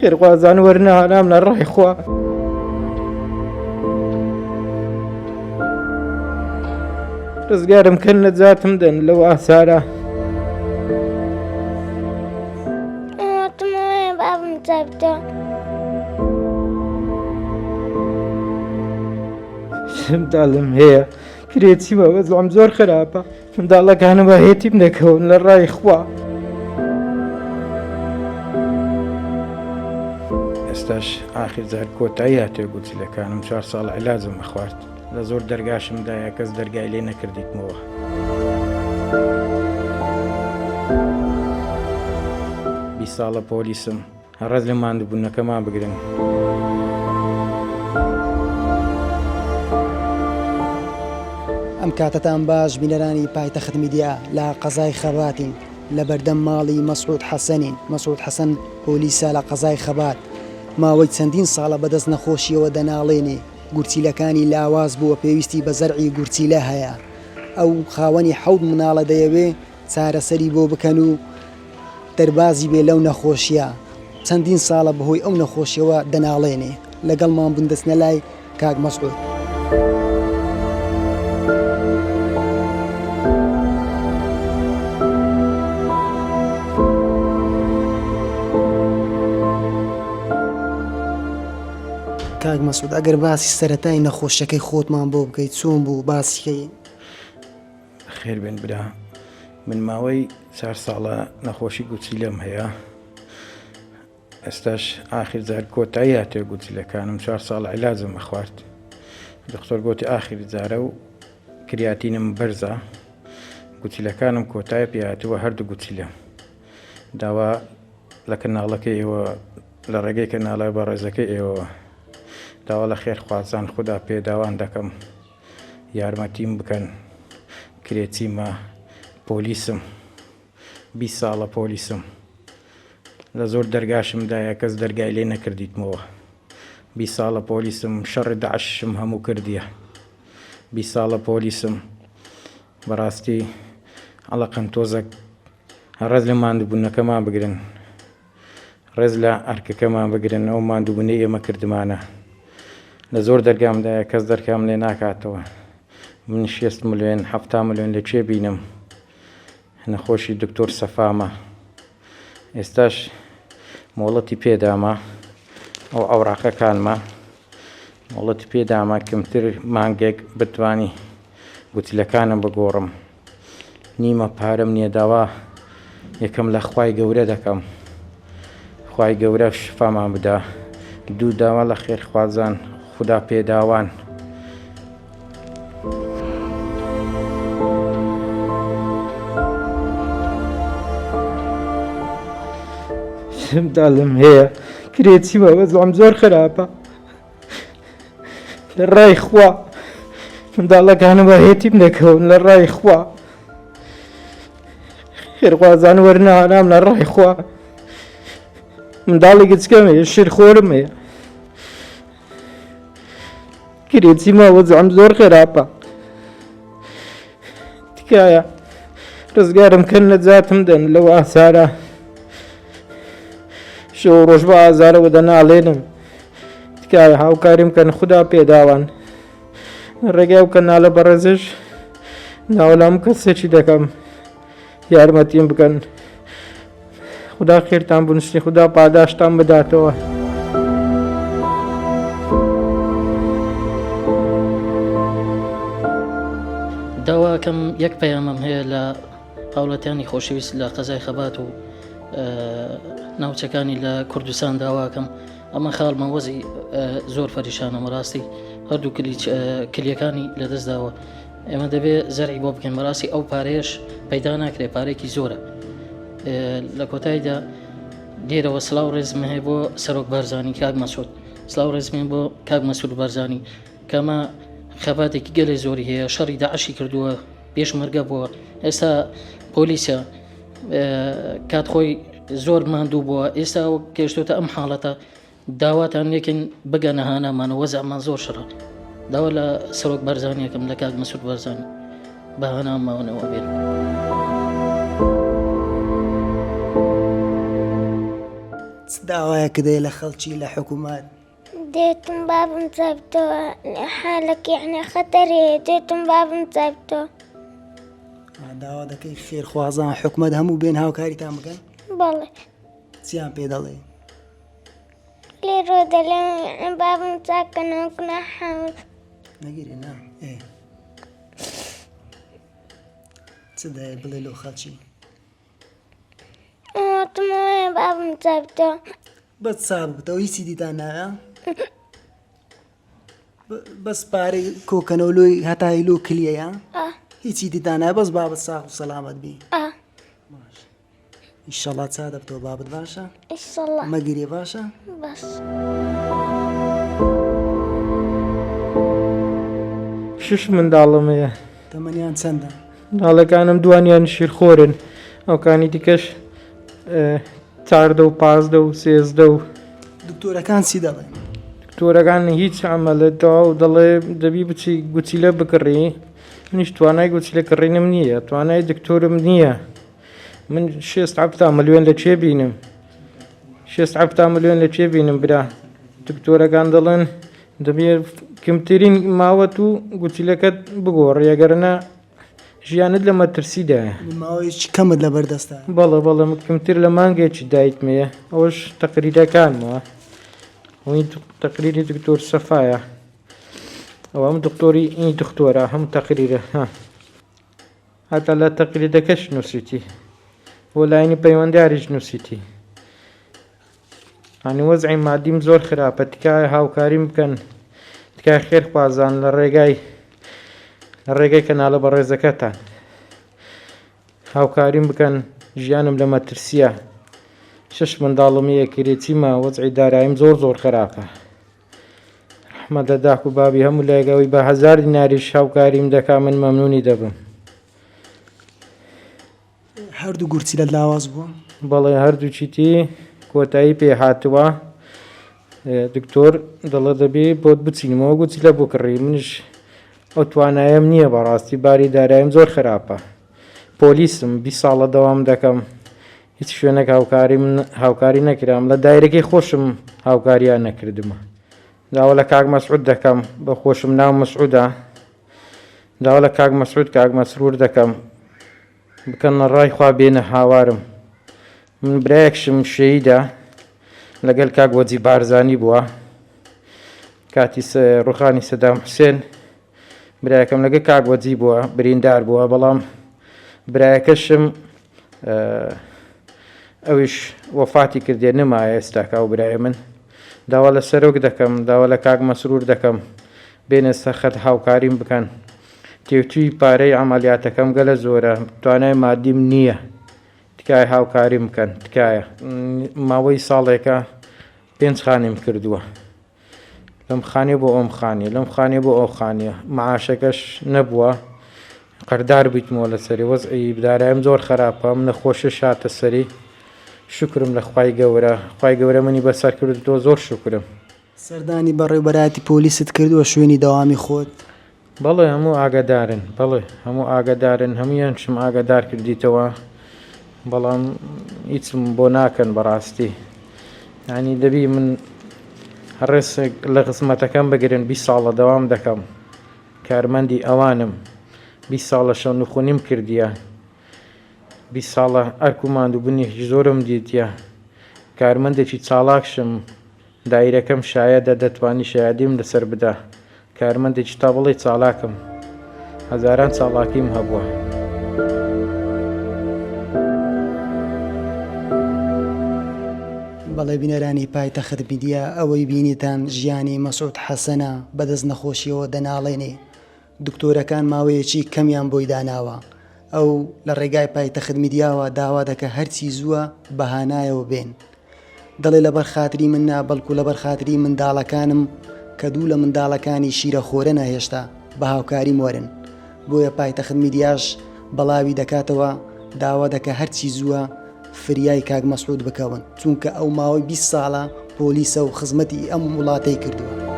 خێرخوازان وەرنە هانام لە ڕای خوا. ڕزگارم کەن نەجاتم دەن لەو ئاسارە. بابم چاکتە. منداڵم هەیە کرێچیمە وەزعم زۆر خراپە منداڵەکانم بە هێتیم دەکەون لە ڕای خوا. ئێستاش ئاخر جار کۆتایی هاتێ گورچیلەکانم چوار ساڵ عیلاجم ئەخوارد لە زۆر دەرگاشم دایە کەس دەرگای لێ نەکردیتمەوە. بیست ساڵە پۆلیسم ڕێز لە ماندووبوونەکەمان بگرن. ئەم کاتەتان باش بینەرانی پایتەخت میدیا لە قەزای خەباتین لە بەردەم ماڵی مەسعود حەسەنین مەسعود حەسەن پۆلیسە لە قەزای خەبات ماوەی چەندین ساڵە بەدەست نەخۆشیەوە دەناڵێنێ گورچیلەکانی لاواز بووە پێویستی بە زەرعی گورچیلە هەیە ئەو خاوەنی حەوت مناڵە دەیەوێ چارەسەری بۆ بکەن و دەربازی بێ لەو نەخۆشیە چەندین ساڵە بەهۆی ئەو نەخۆشیەوە دەناڵێنێ لەگەڵمان بوون دەچنە لای کاک مەسعود. کاک مەسعود ئەگەر باسی سەرەتای نەخۆشیەکەی خۆتمان بۆ بکەیت چۆن بوو باسیکەی؟ بەخێربێن برا من ماوەی چار ساڵە نەخۆشی گورچیلەم هەیە ئێستاش ئاخر جار کۆتایی هاتێ گورچیلەکانم چوار ساڵ عیلاجم ئەخوارد دکتۆر گۆتی ئاخر جارە و کریاتینم بەرزە گورچیلەکانم کۆتای پێهاتووە هەردوو گورچیلە داوا لە کەناڵەکەی ئێوە لە ڕێگەی کەناڵە بەڕێزەکەی ئێوە داوا لە خێرخوازان خودا پێداوان دەکەم یارمەتیم بکەن کرێچیمە پۆلیسم 20 ساڵە پۆلیسم لە زۆر دەرگاشم دایە کەس دەرگای لێ نەکردیتمەوە 20 ساڵە پۆلیسم شەڕی داعشم هەموو کردیە 20 ساڵە پۆلیسم بەڕاستی ئەڵەقەن تۆزەک ڕێز لە ماندووبوونەکەمان بگرن ڕێز لە ئەرکەکەمان بگرن ئەو ماندووبوونەی ئێمە کردمانە لە زۆر دەرگامدایە کەس دەرکام لێ ناکاتەوە من شێست ملیۆن حەفتا ملیۆن لە کوێ بینم نەخۆشی دکتۆر سەفامە ئێستاش مۆڵەتی پێدامە ئەو ئەوراقەکانمە مۆڵەتی پێدامە کەمتر مانگێک بتوانی گوتلەکانم بگۆڕم نیمە پارەم نیە داوا یەکەم لە خوای گەورە دەکەم خوای گەورە شفامان بدا دوو داوا لە خێرخوازان خودا پێداوان. منداڵم هەیە کرێچیمە وەزعم زۆر خراپە لە ڕای خوا منداڵەکانم بە هێتیم دەکەون لە ڕای خوا خێرخوازان وەرنە هانام لە ڕای خوا منداڵی گچکەم هەیە شیرخۆرم هەیە کرێچیمە وەزعم زۆر خراپە تکایە ڕزگارم کەن نەجاتم دەن لەو ئاسارە شەو ڕۆژ بە ئازارەوە دەناڵێنم تکایە هاوکاریم کەن خودا پێداوان ڕێگای و کەنالە بەڕێزش ناوەلام کەسێکی دەکەم یارمەتیم بکەن خودا خێرتان بنووسنی خودا پاداشتان بداتەوە. داواکەم یەک پەیامم هەیە لە هاوڵاتیانی خۆشەویست لە قەزای خەبات و ناوچەکانی لە کوردستان داواکەم ئەمە خاڵمە وەزی زۆر فەریشانە مەڕاستی هەردوو کلیەکانی لەدەستداوە ئێمە دەبێ زەرعی بۆ بکەین بەڕاستی ئەو پارەیەش پەیدا ناکرێت پارێکی زۆرە لە کۆتاییدا لێرەوە سلااو ڕێزم هەیە بۆ سەرۆک بارزانانی کاک مەسعود سلااو ڕێزمێن بۆ کاک مەسعود بارزانانی کەمە خەباتێکی گەلێ زۆری هەیە شەڕی داعشی کردووە پێشمەرگە بووە ئێستا پۆلیسە کات خۆی زۆر ماندوو بووە ئێستا گەشتۆتە ئەم حاڵەتە داواتان لێکن بگەنە هانامان وەزعمان زۆر شڕە داوا لە سەرۆک بەرزانیەکەم لە کاک مەسعود بەرزانی بە هانامانەوە بێن. چ داوایەکت هەیە لە خەڵکی لە حکوومەت؟ دێتم بابم چابتەوە حالەک یعنی خەتەرێ دێتم بابم چابتەوە. داوا دەکەی خێرخوازان حکومەت هەموو بێن هاوکاریتان بکەن؟ بەڵێ. چیان پێ دەڵێ؟ لێرۆ دەلێم بابم چاکەنەوە گوناحە. نەگیرێ نا ئێ چ دایە بڵێ لۆ خەڵکی؟ وتم بابم چابتەوە. بەس چاک بتەوە هیچی دیتان ناوێ؟ بەس پارەی کۆکەنەوە لۆی هەتای لۆ کلیەیە هیچی دیتان ناوێ بەس بابت ساغ و سەلامەت بی ئیشەڵا چا دەبتەوە بابت باشە ئیشەڵا مەگرێ باشە باش. شش منداڵم هەیە. تەمەنیان چەندە؟ منداڵەکانم دوانیان شیرخۆرن ئەوکانی دیکەش چاردە و 15 و سێزدە و دکتۆرەکان چی دەڵێن؟ دکتۆرەکان هیچ ئەمەلە تەواو دەڵێ دەبی بچی گوچیلە بکڕی منیش توانای گوچیلە کڕینم نییە توانای دکتۆرم نییە من شێست حەفتا ملیۆن لە کێ بینم شێست حەفتا ملیۆن لە کێ بینم برا دکتۆرەکان دەڵێن دەبێ کمترین ماوەت و گوچیلەکەت بگۆڕی ئەگەرنا ژیانت لە مەترسیدایە. ماوەیەکی کەمت لەبەر دەستە؟ بەڵێ بەڵێ کەمتر لە مانگێکی دایکمەیە ئەوەش تەقریرەکانمەوە ئەوەی تەقریری دکتۆر سەفایە ئەوە ئەم دکتۆری ئی دکتۆرە هەم تەقریرە ها هەتا لە تەقریرەکەش نووسیتی بۆ لایەنی پەیوەندیاریش نووسیتی یانی وەزعی مادیم زۆر خراپە تکایە هاوکاریم بکەن تکایە خێرخوازان لە ڕێگای لە ڕێگەی کەناڵە بەڕێزەکەتان هاوکاریم بکەن ژیانم لە مەترسیە شش منداڵم هەیە کرێچیمە وەزعی دارایم زۆر زۆر خراپە ڕەحمەت لە داک و بابی هەموو لایەک ئەوەی بە هەزار دیناریش هاوکاریم دەکا من مەمنونی دەبم. هەردوو گورچیلەت لاواز بووە؟ بەڵێ هەردووکیتی کۆتایی پێ هاتووە دکتۆر دەڵێ دەبێ بۆت بچینمەوە گورچیلە بکڕی منیش ئەو توانایەم نییە بەڕاستی باری دارایم زۆر خراپە پۆلیسم 20 ساڵە دەوام دەکەم هیچ شوێنێک هاوکاریم هاوکاری نەکرام لە دایرەکەی خۆشم هاوکاریان نەکردمە داوا لە کاک مەسعود دەکەم بە خۆشم ناو مەسعودە داوا لە کاک مەسعود کاک مەسرور دەکەم بکەنە ڕای خوا بێنە هاوارم من برایەکشم شەیدە لەگەل کاک وەجی بارزانی بووە کاتی ڕوخانی سەدام حوسێن برایەکەم لەگە کاک وەجی بووە بریندار بووە بەڵام برایەکەشم ئەویش وەفاتی کردێ نەمایە ئێستاکە ئەو برای من داوا لە سەرۆک دەکەم داوا لە کاک مەسرور دەکەم بێنە سەرخەت هاوکاریم بکەن تێوتوی پارەی عملیاتەکەم گەلە زۆرە توانای مادیم نییە تکایە هاوکاریم بکەن تکایە ماوەی ساڵێکە پێنج خانیم کردووە لەم خانیە بۆ ئەم خانیە لەم خانیە بۆ ئەو خانیە معاشەکەش نەبووە قەردار بیتمەوە لەسەری وەزعی دارایم زۆر خراپە ئەم نەخۆشیش هاتە سەری شوکرم لە خوای گەورە خوای گەورە منی بەسەر کردووە زۆر شوکرم. سەردانی بەڕێوبەرایەتی پۆلیست کردووە شوێنی دەوامی خۆت؟ بەڵێ هەموو ئاگادارن بەڵێ هەموو ئاگادارن هەموویانشم ئاگادار کردیتەوە بەڵام هیچم بۆ ناکەن بەڕاستی ینی دەبی من ڕێسێک لە خزمەتەکەم بگرن 20 ساڵە دەوام دەکەم کارمەندی ئەوانم 20 ساڵە شەونخونیم کردیە 20 ساڵە ئەرک و ماندووبوونێکی زۆرم دیتیە کارمەندێکی چاڵاکشم دایرەکەم شایەدە دەتوانی شایەدیم لەسەر بدا کارمەندێکی تا بڵێی چالاکم هەزاران چاڵاکیم هەبووە. بەڵێ بینەرانی پایتەخت میدیا ئەوەی بینیتان ژیانی مەسعود حەسەنە بەدەست نەخۆشیەوە دەناڵێنێ دکتۆرەکان ماوەیەکی کەمیان بۆی داناوە ئەو لە ڕێگای پایتەخت میدیاوە داوا دەکە هەرچی زووە بەهانایەوە بێن دەڵێ لەبەر خاتری من نا بەڵکو لەبەر خاتری منداڵەکانم کە دوو لە منداڵەکانی شیرەخۆرەنە هێشتا بە هاوکاریم وەرن بۆیە پایتەخت میدیاش بەڵاوی دەکاتەوە داوا دەکە هەرچی زووە فریای کاک مەسعود بکەون چونکە ئەو ماوەی 20 ساڵە پۆلیسە و خزمەتی ئەم وڵاتەی کردووە.